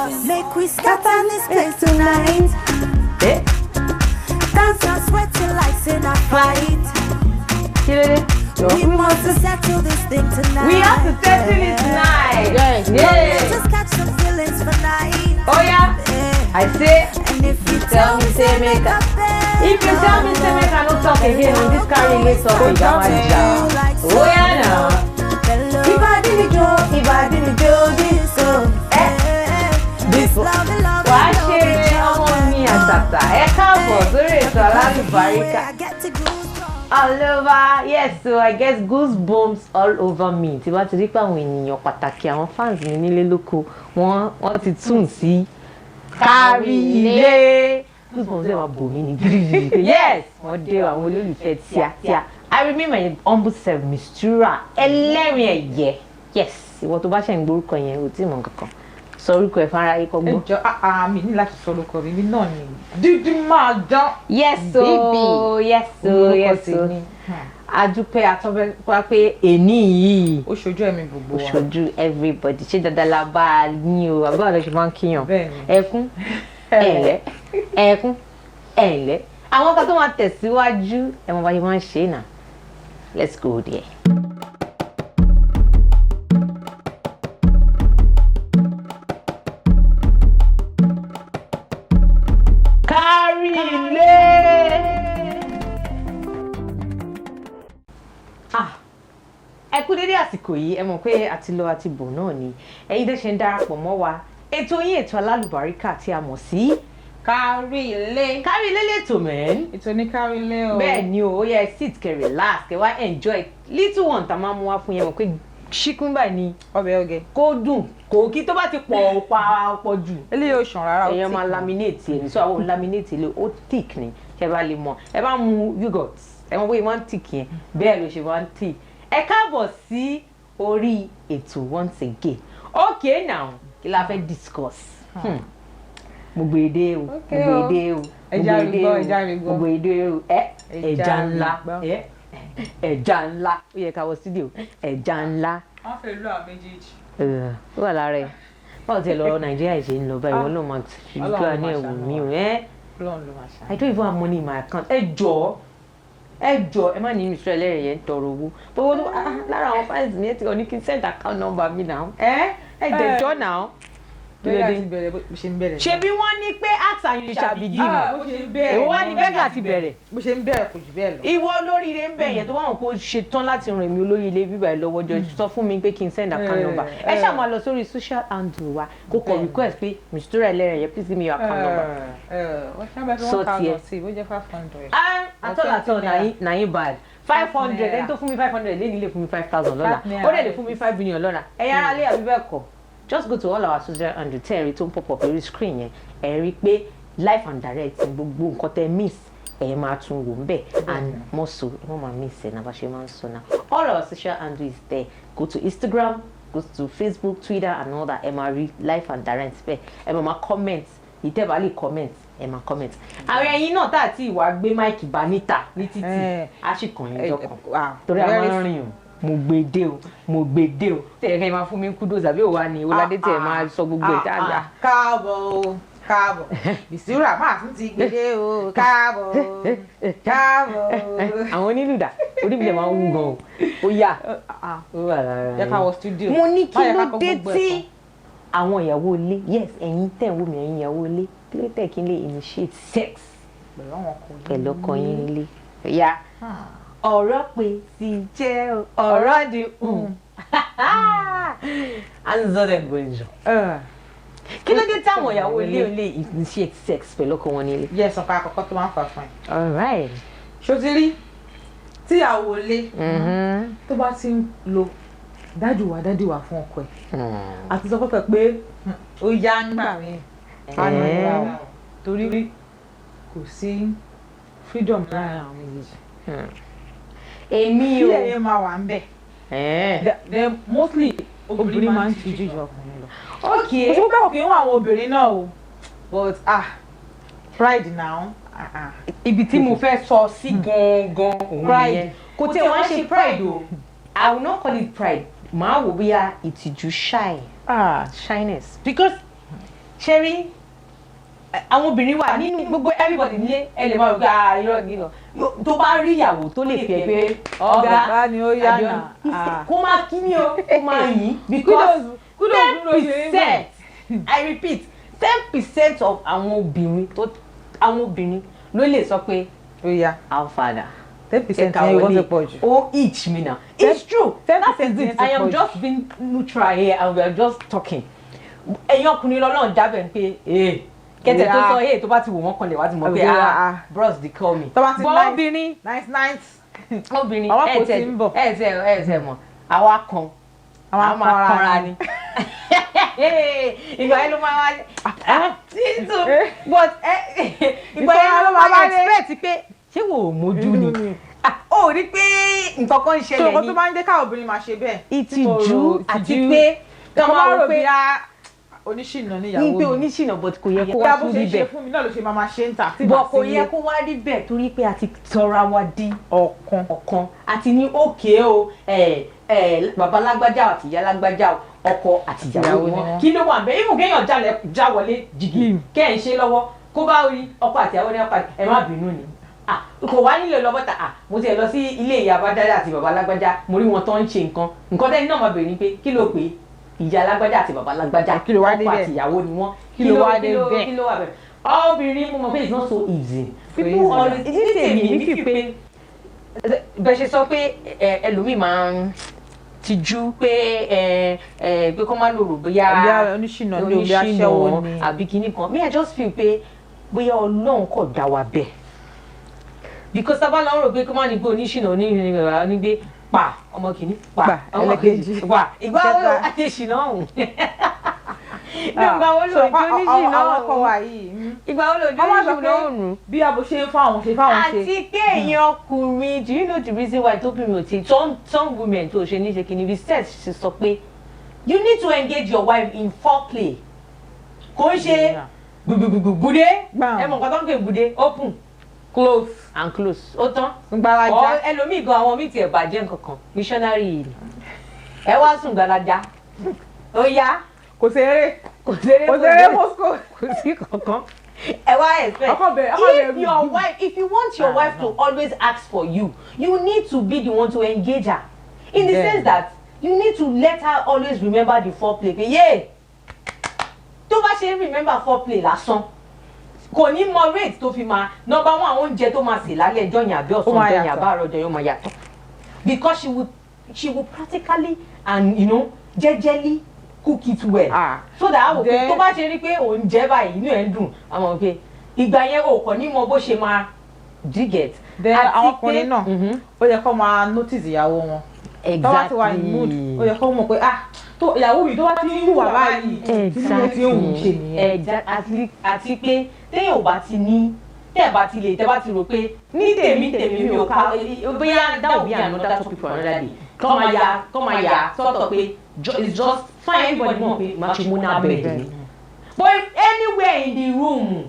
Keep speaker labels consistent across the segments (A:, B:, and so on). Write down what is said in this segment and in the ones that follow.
A: Make we scatter this place tonight.
B: Eh?
A: Dance and sweat till like in a fight.
B: Kí ló dé?
A: We must settle this thing tonight.
B: We have to settle it tonight.
C: Yes.
B: Yeah.
A: Just catch some feelings for night.
B: Oh yeah.
A: Yeah.
B: I say.
A: And if you tell me, say make up.
B: If you tell me say make I no talk again on this carry ilé topic, a máa jà. Ó yá náà. Ìbàdí mi jó, ìbàdí mi jó, this o. Ẹ
A: This love, love,
B: wàá ṣe ọmọ mi àtàtà. Ẹ káàbọ̀ sórí ètò alálùbáríkà.
A: I get to goosebumps.
B: All over, yes, so I get goosebumps all over me. Tí bá ti rí pé àwọn ènìyàn pàtàkì, àwọn fans mi nílé lóko, wọ́n ti tún sí Kárí Ilé. Goosebumps dẹ̀ máa bò mí ní gidigidi. Yes, wọ́n dé àwọn olólùfẹ́ tíátíá. I remain my humble self, Mistura Ẹlẹ́rìn Ẹ̀yẹ. Yes, ìwọ tó bá ṣe ń gbórúkọ yẹn, ò tí ì mọ̀ nǹkan kan. Sọ orúkọ ẹ̀ fara ikọ̀ gbọ́.
C: Ẹ jọ, mi ní láti sọ orúkọ mi náà ni Dúdú Máa Dán.
B: Yes o,
C: Baby.
B: yes o,
C: Orúkọ
B: yes o.
C: tèmi.
B: Adúpẹ́ atọ́pẹ́ pé èní yìí
C: Ó ṣojú ẹ̀mí gbogbo wa.
B: ṣojú everybody. Ṣé dandan la bá a ní o, àbúrò àlọ́ ṣe máa ń kíyàn?
C: Bẹ́ẹ̀ni.
B: Ẹkún ẹ̀lẹ́, ẹkún ẹ̀lẹ́. Àwọn kan tó máa tẹ̀síwájú, ẹ̀ mọ̀ bá ṣe máa ń ṣe é nà. Let's go there. Kárí Ilé. Ah, ẹ kú dédé àsìkò yìí. Ẹ mọ̀ pé àti lọ àti bọ̀ náà ni ẹ̀yin tẹ́ ṣe ń darapọ̀ mọ́ wa. Ètò yín, ètò alálùbáríkà tí a mọ̀ sí
C: Kárí Ilé.
B: Kárí Ilé lẹ́tọ̀ mẹ́rin.
C: Ètò ní Kárí Ilé o.
B: Bẹ́ẹ̀ ni o. Ó yẹ sit, kẹ́ relax, kẹ́ wá enjoy little one tá a máa mú wá fún yẹn. Mọ̀ pé ṣíkún báyìí ni
C: Ọbẹ̀ oge.
B: Kó dùn, kò kí tó bá ti pọ̀ ó pa pọ̀ jù.
C: Eléyìí ò ṣàn rárá, ó
B: Èèyàn
C: thick
B: máa
C: ni.
B: laminate ẹ̀ ní so àwọn laminate ilé ó thick ni. Ṣe bá lè mọ̀, ẹ bá mu yogurt, ẹ mọ̀ bóyá máa ń thick yẹn, bẹ́ẹ̀ ló ṣe máa ń thick. Ẹ káàbọ̀ sí orí ètò once again. Okay, now, kí la fẹ́ discuss? Mo gbé dé o, mo
C: Okay
B: gbé
C: o.
B: dé o, mo
C: Ẹja
B: gbé dé
C: rí gbọ́,
B: o,
C: ẹja rí gbọ́.
B: mo gbé dé o. Ẹ ẹja
C: Ẹja
B: ńlá
C: rí gbọ́.
B: ẹ ẹja ńlá, ó yẹ ká wọ studio ẹja ńlá.
C: Wọ́n fẹ́ lú àwọn méjèèjì.
B: Ó wà lára ẹ. Báwo ti ẹ lọ́rọ̀ Nàìjíríà ṣe ń lọ báyìí? Wọn náà máa ti
C: Ọlọ́run
B: gbà ní
C: máa
B: ẹ̀wù
C: ṣàánú
B: mi
C: wa.
B: o ẹ́.
C: Ọlọ́run ló máa ṣàánú.
B: I don't even have money in my account. Ẹ jọ̀ọ́, ẹ jọ̀ọ́, ẹ má ní ìṣúra ẹlẹ́rìí yẹn ń tọrọ owó bówó tó lára àwọn fans mi. Ẹ ti kàn ní kí n send account number mi náà. Ẹ dẹjọ́ náà. Kí ló
C: Bẹ́ẹ̀
B: dé?
C: ti bẹ̀rẹ̀ bó ṣe ń bẹ̀rẹ̀.
B: Ṣebí wọ́n ní pé ask and you shall be given.
C: Ah, bó ṣe ń bẹ̀rẹ̀.
B: Èwo wá ní bẹ́gà ti bẹ̀rẹ̀?
C: Bó ṣe ń bẹ̀rẹ̀ kò jù bẹ́ẹ̀ lọ.
B: Ìwọ olóríire ń bẹ̀ yẹn tó bá wọn kó ṣe tán láti ràn mí olóríire bíbá ẹ lọ́wọ́, jọ sọ fún mi pé kí n send account number. Ẹ ṣáà máa lọ sórí social handle wa, kó kọ request pé Mistura Ẹlẹ́rìn yẹn, please give me your account number.
C: Wọ́n ṣáà bá fi
B: Sọ
C: 1,000
B: tiẹ̀.
C: sí i, bó jẹ́ 500.
B: Ah, atọ́ na yín bad. 500,
C: Naira.
B: ẹni tó fún mi 500 lẹ́ni lè fún mi 5,000 lọ́la.
C: Five naira.
B: Ó dẹ̀ lè fún mi 5 million lọ́la. Ẹ̀yin ará lé, àbí bẹ́ẹ̀ kọ́? Just go to all our social handle tẹ́ ẹ rí tó ń pop up lórí screen yẹn. Ẹ rí pé live and direct ní gbogbo nǹkan tẹ́ miss, ẹ máa tún wò ń bẹ̀. And more so, ẹ má máa miss ẹ náà bá ṣe máa ń sọ náà. All our social handle is there. Go to Instagram, go to Facebook, Twitter and all that. Ẹ máa rí live and direct bẹ́ẹ̀. Ẹ máa máa comment ìtẹ́bà lè comment, ẹ máa comment. Àwọn ẹ̀yin náà tá àti ìwà gbé mic bá níta ní títì, á sì kàn yín jọ kan torí a máa ń rìn o. Mo gbé dé o, mo gbé dé o. Tẹ̀ ẹ̀ máa fún mi kudos àbí òwa ni Ọládé tẹ̀ máa sọ gbogbo ẹ̀ tá a gbà.
C: Káàbọ̀ o, káàbọ̀, Mistura máa tún ti gbèdé o. Káàbọ̀ o, káàbọ̀ o.
B: Àwọn onílùdà orí mi lè máa ń wú gan o. Ó yá, ó wà lára
C: Jẹ́ ká wọ studio.
B: mo ní kí
C: Má yẹ ká
B: ló
C: kọ́
B: dé
C: gbogbo ẹ̀
B: tí
C: tán.
B: àwọn ìyàwó ilé, yes, ẹ̀yin tẹ̀ ń wò mí, ẹ̀yin ìyàwó ilé, kí ló tẹ̀ kí n lè initiate sex
C: pẹ̀lú àwọn ọkọ yìí.
B: Pẹ̀lú ọkọ yín nílé? Ya ọ̀rọ̀ pé ti jẹ́ o, ọ̀rọ̀ di anzọ́dẹ̀ gbọ̀njọ́. Kí ló dé táwọn ìyàwó ilé ò lè initiate sex pẹ̀lú ọkọ wọn nílé?
C: Yes, ọ̀pá àkọ́kọ́ tó máa ń fà fún ẹ.
B: All right.
C: Ṣó ti rí tíyàwó ilé tó bá ti ń lo daddy wa, daddy wa fún ọkọ ẹ̀ àti sọ pẹ́pẹ́ pé ó yá ń gbà mí á ní ìlà o, torí kò sí freedom láàrin àwọn méjèèjì.
B: Èmi
C: Kí
B: o.
C: ẹ̀yẹ máa wà ń bẹ̀. Then mostly obìnrin máa ń tijú ju ọkùnrin lọ.
B: Ok.
C: Kò sí pé kò kí ń wọ àwọn obìnrin náà o, but ah, pride now, ah ah.
B: Ibi tí mo fẹ́ sọ sí gangan òun
C: Pride.
B: nìyẹn. Kò tí ẹ wá ṣe pride o, I will not call it pride. Màá wò bóyá ìtìjú, shy,
C: Ah.
B: shyness, because Ṣé rí àwọn obìnrin wà nínú gbogbo everybody nílé, ẹ lè máa rò pé, ah, irọ́ gígan, tó bá rí ìyàwó tó lè fi ẹ pé ọ̀gá
C: Ọ̀gá ni ó yá
B: àjọ
C: nà. Ah.
B: kó máa kí ni o, kó máa yìn, because
C: Kudos
B: ten
C: ló ṣe é gbà.
B: percent, I repeat, 10% of àwọn obìnrin tó, àwọn obìnrin ló lè sọ pé
C: Ó yá.
B: How far?
C: 10% yẹn wọ́n ti pọ̀ jù.
B: Ó itch me now. It's true. That is
C: 10%
B: it.
C: yẹn ti
B: I am
C: pọ̀ jù.
B: just being neutral here and we are just talking. Ẹ̀yin ọkùnrin lọ́lọ́run dábẹ̀ ń pé ee kẹtẹ tó sọ ee, tó bá ti wò wọ́n kanlẹ̀, wá ti mọ̀ pé
C: Àbí
B: ah,
C: ah.
B: bros dey call me.
C: Tó bá ti
B: But
C: nice.
B: obìnrin,
C: Nice nice.
B: obìnrin,
C: Àwọn
B: ẹ
C: kò
B: tẹ
C: tí ń bọ̀.
B: ẹ tẹ mọ̀, àwa kan
C: Àwọn
B: àwọn máa kanra ni. Ìgbà yẹn ló máa wá títù, but ìgbà yẹn ló máa expect pé ṣé wò ó mójú ni? Ah, ó rí pé nǹkan kan ń
C: Ṣé
B: ṣẹlẹ̀
C: nǹkan tó
B: ní
C: máa ń jẹ́ káwọn obìnrin máa ṣe bẹ́ẹ̀?
B: Ìtìjú àti
C: ìtìjú.
B: pé
C: Kọ́
B: kọ́
C: máa
B: máa
C: rò
B: rò
C: bí
B: pé
C: a oníṣìnà níyàwó
B: ní pé
C: mi.
B: oníṣìnà, but kò yẹ kó
C: Bí
B: wá
C: a bó
B: tún
C: ṣe
B: rí
C: ń ṣe
B: bẹ́ẹ̀.
C: fún mi náà ló ṣe máa máa ṣe ń tà tí
B: But
C: màá
B: kò
C: sí
B: yẹ
C: ilé.
B: kó wá rí bẹ́ẹ̀, torí pé a ti tọra wa di
C: Ọ̀kan.
B: ọ̀kan, àti ní òkè o, ẹ ẹ bàbá lágbájá àti ìyá lágbájá o, ọkọ àti ìyàwó
C: Ìyàwó
B: ni
C: ni
B: wọn.
C: wọ́n.
B: Kí ló wà bẹ́ẹ̀? Ibùn kéèyàn já wọlé jìgì kẹ́ ẹ̀ ń ṣe lọ́wọ́, kó bá rí ọkọ àti ìyàwó ní ọkọ àti ẹ má bínú ni. Ah, kò wá nílò lọ́bọ̀tà. Ah, mo ti ẹ̀ lọ sí ilé ìyá bájáde àti bàbá lágbájá, mo rí wọn tó ń ṣe nǹkan. Nǹkan tẹ́ni náà máa bèrè ni pé kí ló pé ìyá lágbájá àti bàbá lágbájá,
C: Kí ló wá
B: ọkọ
C: débẹ̀?
B: àti ìyàwó ni wọ́n.
C: Kí ló wá débẹ̀?
B: Kí ló wà bẹ́ẹ̀? Obìnrin, mo mọ̀ pé it's not so easy. People
C: Easy.
B: always, ní tèmi, mi fi pé bẹ́ẹ̀ ṣe sọ pé ẹlòmíì máa ń tijú pé ẹ ẹ pé kó má lò rò bóyá
C: Àbí oníṣìnà ni o, bí aṣẹ́wó ni.
B: àbí kinní kan. Me, I just feel pé bóyá Ọlọ́run kò dá wa bẹ́ẹ̀, because sábà lọ́rùn rò pé kó má ní pé oníṣìnà, oníṣìnà onígbé pa ọmọ kìíní pa
C: Pa,
B: ọmọ kejì
C: ẹlẹ́kejì.
B: pa, ìgbà wo ló
C: Kẹta.
B: àti ìṣìnà ọ̀hún ìgbà wo ló
C: So,
B: jó oníṣìnà
C: àwọn ọkọ
B: ọ̀hún
C: wa yìí.
B: Ìgbà wo ló jó
C: Wọ́n máa sọ
B: oníṣìnà
C: pé
B: ọ̀hún?
C: bí abo ṣe ń fáwọn ṣe fáwọn ṣe.
B: Àti pé èèyàn ọkùnrin, do you know the reason why tóbìnrin ò ti, some women tó ṣe ní ṣe kìíní, research ṣe sọ pé you need to engage your wife in foreplay. Kò ń ṣe gbùgbùgbùgbù gbùdé.
C: Gbàm.
B: Ẹ mọ̀ nǹkan tó ń pè gbùdé: open
C: Close.
B: and close, ó tán.
C: Gbalaja.
B: Ọ ẹlòmíì gan, àwọn míì tiẹ̀ bàjẹ́ nǹkan kan, missionary yìí ni ẹ wá sùn gbalaja, ó yá.
C: Kò ṣeré.
B: Kò ṣeré.
C: Kò ṣeré Moscow.
B: Kò sí kankan ẹ wá expect.
C: Ọkọ bẹ̀rẹ̀
B: If your wife, if you want your
C: Ah,
B: wife
C: no.
B: to always ask for you, you need to be the one to engage her, in the
C: Bẹ́ẹ̀ni.
B: sense that you need to let her always remember the foreplay, pé yé tó bá ṣe remember foreplay lásán, kò ní mọ rate tó fi máa number one, àwọn oúnjẹ tó máa sè lálẹ́ ẹjọ́ yẹn àbí ọ̀sán
C: Ó máa
B: ọjọ́ yẹn
C: yàtọ̀.
B: àbá àárọ̀ ọjọ́ yẹn, ó máa yàtọ̀, because she will practically and jejely cook it well,
C: Ah.
B: so that a wò pé
C: Then-
B: tó bá ṣe rí pé òun jẹ́ báyìí, inú ẹ̀ ń dùn, àmọ́ pé ìgbà yẹn o kàn ní mọ bó ṣe máa, do you get?
C: Then
B: Àti
C: àwọn
B: pé-
C: ọkùnrin náà, ó yẹ kó máa notice ìyàwó wọn. Tó bá ti wà in mood, ó yẹ kó mọ̀ pé, ah, tó ìyàwó mi tó bá ti ń hùwà báyìí, tí mo ti ń hù ṣe nìyẹn.
B: Àti pé téèyàn ò bá ti ní, tẹ́ ẹ̀ bá ti lè, tẹ́ bá ti rò pé ní tèmi tèmi mi ò ká, bóyá that will be another topic for another day. Kọ́ máa ya sọ́tọ̀ pé it's just fine, everybody mọ̀ pé matrimonial bed ni, but if anywhere in the room,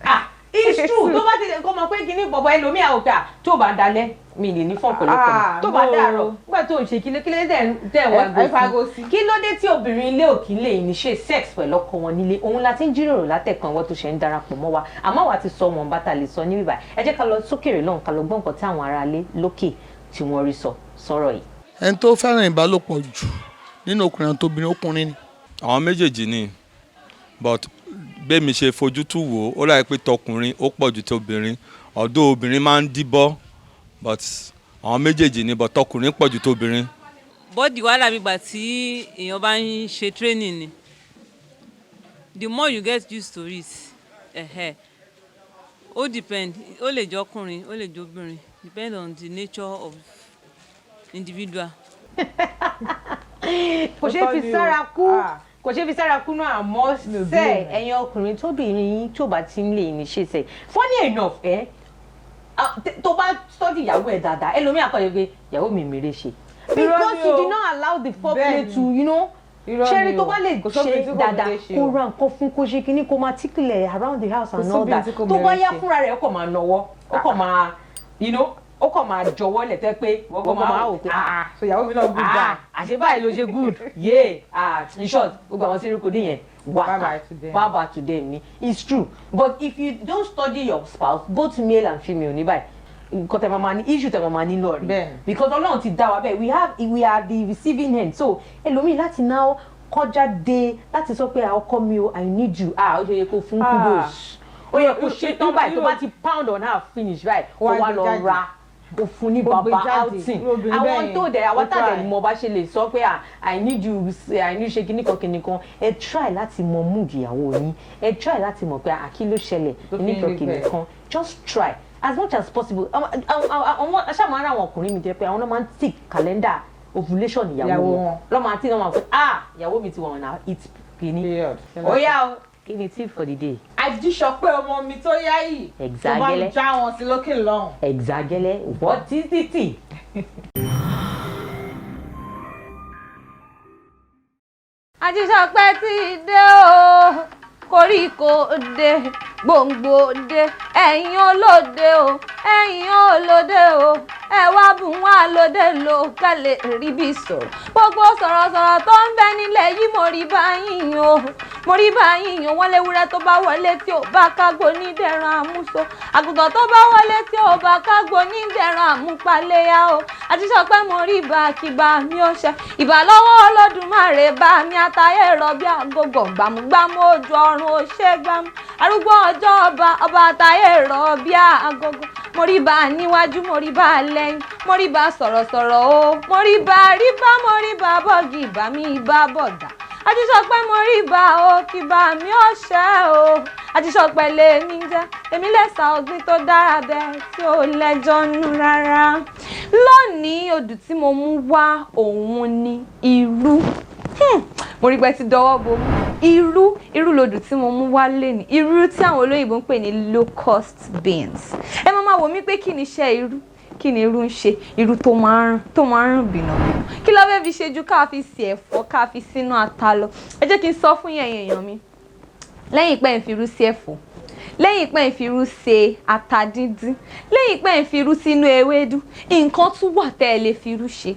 B: ah, it's true, tó bá ti kọ́ mọ̀ pé kíní bọ̀bọ̀ ẹlòmíà ò kà, tó bá dalẹ̀ mi lè ní fún ọ̀pọ̀lọpọ̀
C: Ah,
B: tó bá
C: no.
B: dàárọ̀ nígbà tó ń ṣe kílé kílé tẹ̀ wá
C: Ẹ fago sí.
B: Kí ló dé tí obìnrin ilé òkì lè ní ṣe sex pẹ̀lú ọkọ wọn nílé? Òun la ti ń jíròrò látẹ̀kan. Ìwọ tó ṣe ń darapọ̀ mọ́ wa, àmọ́ wa ti sọ wọn bàtà lè sọ ní bíbá. Ẹ jẹ́ ká lọ sókèrè lọ́hùn, ká lọ gbọ́ nǹkan tí àwọn aráalé lókè tí wọ́n rí sọ sọ̀rọ̀ yìí.
D: Ẹni tó fẹ́ràn ìbálòpọ̀ jù nínú ọkùnrin àti obìnrin, ọkùnrin ni.
E: Àwọn méjèèjì ni, but bẹ́ẹ̀mi ṣe fojú tù wò ó láì pé tọkùnrin ó pọ̀ ju tóbìnrin ọ̀dọ́. Obìnrin máa ń díbọ́, but àwọn méjèèjì ni, but tọkùnrin pọ̀ ju tóbìnrin.
F: Body wàhálà bí gbà tí èèyàn bá ń ṣe training ni. The more you get used to it, ó depend, ó lè jẹ́ ọkùnrin, ó lè jẹ́ obìnrin, depend on the nature of individual.
B: Kò ṣeé fi
C: Òótọ́ ni o.
B: sára kú.
C: Ah.
B: Kò ṣeé fi sára kú náà, àmọ́
C: Mi ò
B: sẹ́
C: blame ẹ.
B: Ẹ̀yin ọkùnrin, tóbìnrin yín tó bá ti ń lè ní ṣe sẹ́, funny enough, ẹ tó bá study ìyàwó ẹ̀ dáadáa, ẹlòmíà kọ́ ẹ pé ìyàwó mi mèrè ṣe, because
C: Irọ́ ni
B: you
C: o.
B: did not allow the foreplay
C: Bẹ́ẹ̀ni.
B: to
C: Irọ́
B: ṣẹ́rí
C: ni
B: tó
C: o.
B: bá lè
C: Kò sóbìnrin
B: ṣe
C: tí kò
B: dáadáa,
C: mèrè ṣe
B: kó
C: o.
B: ra nǹkan fún, kó ṣe kínní, kó máa tickle around the house and all
C: sóbìnrin
B: that,
C: tí kò
B: tó bá
C: mèrè
B: yá
C: ṣe.
B: fúnra rẹ̀, ó kàn máa nọwọ́, ó kàn máa ó kàn máa jọ̀wọ́ lẹ̀ tẹ́ pé wọ́n kàn máa wò pé, ah,
C: So ìyàwó mi náà good
B: ah,
C: guy.
B: àṣé báyìí ló ṣe good, yeah. Ah, in short, gbogbo àwọn síríkò dín yẹn, Waka.
C: Bye bye to them.
B: Bye bye to them ni. It's true, but if you don't study your spouse, both male and female, ní báyìí, nǹkan tẹ máa ní issue tẹ máa ní lọ rí, because Ọlọ́run ti dá wa bẹ́ẹ̀. We are the receiving end. So ẹlòmíì láti náà kọjá dé láti sọ pé, "Ah, ọkọ mi o, I need you." Ah, ó yẹ kó fún kudos, ó yẹ kó ṣe tán báyìí. Tó bá ti pound on her finish báyìí, kó
C: Wá
B: wá
C: gbé
B: lọ
C: jáde.
B: ra, kó fún ní
C: Kó gbé
B: bàbá
C: jáde.
B: outing.
C: Irú obìnrin
B: Àwọn
C: bẹ́ẹ̀
B: tó dẹ̀ àwọn
C: ó
B: tá dẹ̀
C: try.
B: mọ̀ bá ṣe lè sọ pé, "Ah, I need you, I need ṣe kíní kan kíní kan." Ẹ try láti mọ mood ìyàwó yín. Ẹ try láti mọ̀ pé, ah, kí ló ṣẹlẹ̀
C: tó fi ń
B: kíní kan
C: rí
B: kíní
C: bẹ́ẹ̀.
B: kan. Just try as much as possible. Àwọn aṣáàmù ara àwọn ọkùnrin mi jẹ́ pé àwọn náà máa ń tick calendar ovulation ìyàwó
C: ìyàwó
B: wọn
C: wọn.
B: lọ́mọ àti náà máa fẹ́, "Ah, ìyàwó mi ti wà ọ̀nà it kìíní."
C: Period.
B: Ó yá o, kí ni tip for the day?
C: Àjíṣọpẹ́ ọmọ mi tó yá yìí tó bá ń
B: Exactly.
C: já wọn sí lókè lọ́hùn.
B: Exactly. What is the tea?
G: Àjíṣọpẹ́ ti dé o, koríko dé, gbòǹgbò dé, ẹ̀yin olóde o, ẹ̀yin olóde o, ẹ wá bùn wá lóde ló kẹ́lẹ̀ rí bí sọ̀rọ̀. Gbogbo sọ̀rọ̀sọ̀rọ̀ tó ń bẹ nílẹ̀ yìí, mo rí báyìí o, mo rí báyìí o. Wọ́n léwúrẹ́ tó bá wọlé tí ò bá kágbó ní dẹ̀ràn àmúso, àgùntàn tó bá wọlé tí ò bá kágbó ní dẹ̀ràn àmúpaléyà o. Àjíṣọpẹ́, mo rí bá kíbá mi ó ṣe ìbà lọ́wọ́ Olódùmarè bá mi àtàyè rọ̀bí àgógò gbàmúgbàmú ojú ọ̀run ó ṣe gbàmú arúgbó ọjọ́ ọba ọba àtàyè rọ̀bí àgógò. Mo rí bá níwájú, mo rí bá lẹ́yìn, mo rí bá sọ̀rọ̀sọ̀rọ̀ o, mo rí bá rí bá, mo rí bá bọ́ọ̀gì ìbá mi ìbá bọ̀dà. Àjíṣọpẹ́, mo rí bá o, kí bá mi ó ṣe o. Àjíṣọpẹ́ lèmi jẹ́, èmi lẹ́sà ọ̀gbìn tó dára bẹ́ẹ̀ tí ó lẹ́jọ́ nú rárá. Lónìí, odù tí mo mú wá òun ni irú. Mo rí pé ti dọwọ́ bo mú irú. Irú lodù tí mo mú wá lénìí, irú tí àwọn olóyìnbó ń pè ní locust beans. Ẹ máa máa wò mí pé kí ni iṣẹ́ irú, kí ni irú ń ṣe? Irú tó máa ń rùn bìnàbìnà, kí ló fẹ́ fi ṣe ju ká fi sè ẹ̀fọ́, ká fi sínú ata lọ? Ẹ jẹ́ kí n sọ fún yín, ẹ̀yin èèyàn mi, lẹ́yìn pé ẹ̀ ń fi irú sí ẹ̀fọ́, lẹ́yìn pé ẹ̀ ń fi irú ṣe ata díndín, lẹ́yìn pé ẹ̀ ń fi irú sínú ewédú, nǹkan tún wà tẹ́ ẹ lè fi irú ṣe.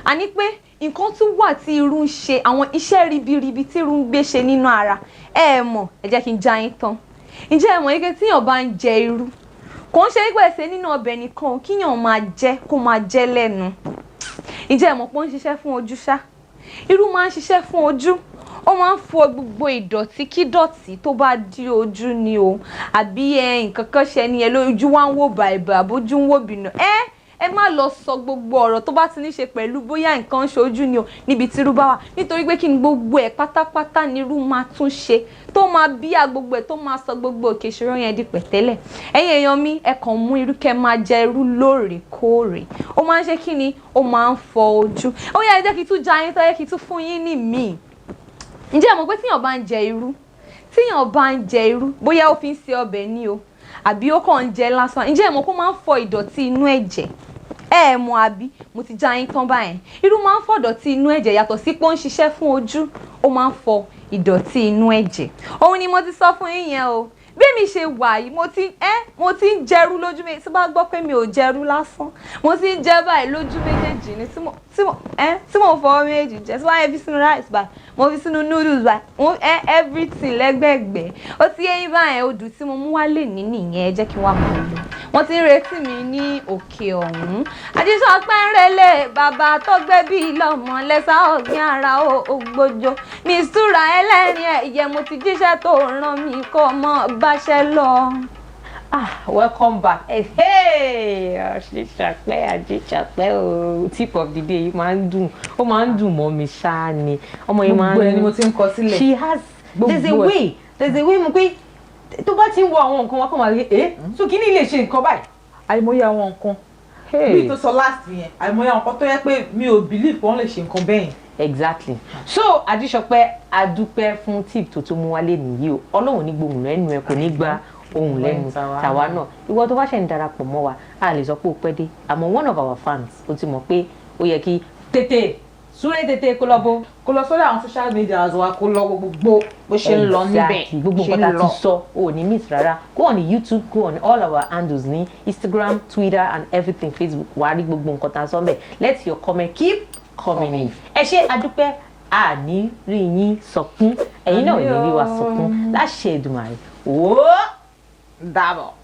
G: Àní pé nǹkan tún wà tí irú ń ṣe, àwọn iṣẹ́ ribiribi tí irú ń gbé ṣe nínú ara. Ẹ mọ̀, ẹ jẹ́ kí n já yín tán. Ǹjẹ́ ẹ mọ̀ ike tíyàn bá ń jẹ irú, kò ń ṣe wípé ẹsẹ̀ nínú ọbẹ̀ nìkan, kíyàn máa jẹ kó máa jẹ lẹ́nu, ǹjẹ́ ẹ mọ̀ pé ó ń ṣiṣẹ́ fún ojú ṣá? Irú máa ń ṣiṣẹ́ fún ojú. Ó máa ń fọ gbogbo ìdọ̀tí kí dọ̀tí tó bá dí ojú ni o, àbí ẹ nǹkan kan ṣe ni ẹ lójú wá ń wò bàìbà, àbójú ń wò bìnà. Ẹ má lọ sọ gbogbo ọ̀rọ̀ tó bá ti ní ṣe pẹ̀lú bóyá nǹkan ń ṣojú ni o níbi tí irú bá wà, nítorí pé kí ni, gbogbo ẹ̀ pátápátá ni irú máa tún ṣe, tó máa bíyà gbogbo ẹ̀, tó máa sọ gbogbo òkè ìṣòro yẹn di pẹ̀tẹ́lẹ̀. Ẹ̀yin èèyàn mi, ẹ kàn mú irú kẹ́ máa jẹ irú lóòrèkóòrè. Ó máa ń ṣe kí ni? Ó máa ń fọ ojú. Ó yá, ẹ jẹ́ kí n tún já yín tó yẹ kí n tún fún yín ní míì. Ǹjẹ́ ẹ mọ̀ pé tíyàn bá ń jẹ irú, tíyàn bá ń jẹ irú, bóyá ó fi ń ṣe ọbẹ̀ ni o, àbí ó kàn ń jẹ lásán, ǹjẹ́ ẹ mọ̀ pé ó máa ń fọ ìdọ̀tí inú ẹ̀jẹ̀? Ẹ ẹ mọ̀ àbí? Mo ti já yín tán báyẹn. Irú máa ń fọ ìdọ̀tí inú ẹ̀jẹ̀. Yàtọ̀ sí pé ó ń ṣiṣẹ́ fún ojú, ó máa ń fọ ìdọ̀tí inú ẹ̀jẹ̀. Òun ni mo ti sọ fún yín yẹn o. Bí mi ṣe wà yìí, mo ti ń jẹrú lójú mi. Tí bá gbọ́ pé mi ò jẹrú lásán, mo ti ń jẹ báyìí lójú méjèèjì ni tí mo fọwọ́ méjèèjì jẹ, tí wọ́n á fi sínú rice báyìí, mo fi sínú noodles báyìí, mo everything lẹ́gbẹ̀gbẹ̀. Ó ti yé yín báyẹn. Odù tí mo mú wá lè ní nìyẹn. Ẹ jẹ́ kí n wá máa lọ, wọ́n ti ń retí mi ní òkè ọ̀hún. Àjíṣọpẹ́ ń relé bàbá tó gbé bí lọ́mọ lẹ́sà ọ̀gbìn ara ògbójó mistura ẹlẹ́rìn ẹ̀yẹ. Mo ti jíṣẹ́ tó rán mi, kó mọ́ báṣẹ́ lọ.
B: Ah, welcome back. Hey, hey, Àjíṣọpẹ́, Àjíṣọpẹ́ o, tip of the day yìí máa ń dùn, ó máa ń dùn mọ́ mi ṣáá ni. Ọmọ yìí máa ń
C: Gbogbo ẹ ni mo ti ń kọ sílẹ̀.
B: She has, there's a
C: Gbogbo ẹ.
B: way, there's a way mo pé tó bá ti ń wo àwọn nǹkan wa kàn máa rí ẹ, so kí ni lè ṣe nǹkan báyìí.
C: Àìmọye àwọn nǹkan bí tó sọ last yẹn, àìmọye àwọn nǹkan tó yẹ pé mi ò believe wọ́n lè ṣe nǹkan bẹ́ẹ̀ yẹn.
B: Exactly. So Àjíṣọpẹ́, adúpẹ́ fún tip tó tún mú wálé nìyí o. Ọlọ́run ní gbohùn lẹ́nu ẹ, kò ní gba ohùn lẹ́nu tàwa náà. Ìwọ tó bá ṣe ń darapọ̀ mọ́ wa, a lè sọ pé ó pẹ́ dé, àmọ́ one of our fans, ó ti mọ̀ pé ó yẹ kí tètè súré tètè kó lọ bó.
C: Kó lọ sórí àwọn social media wa, kó lọ wo gbogbo bó ṣe ń lọ níbẹ̀.
B: Exactly. Gbogbo
C: ṣe
B: nǹkan
C: ń
B: tá a ti
C: lọ.
B: sọ, ò ní miss rárá. Go on YouTube, go on all our handles ní Instagram, Twitter and everything, Facebook, wàá rí gbogbo nǹkan tá a sọ ńbẹ̀. Let your comment keep coming in. Ẹ ṣé, adúpẹ́, àní rí yín sọkún. Ẹ. Ẹ̀yin náà ò ní rí wa sunkún láṣẹ Èdùmàrè. Ó
C: Dàbọ̀.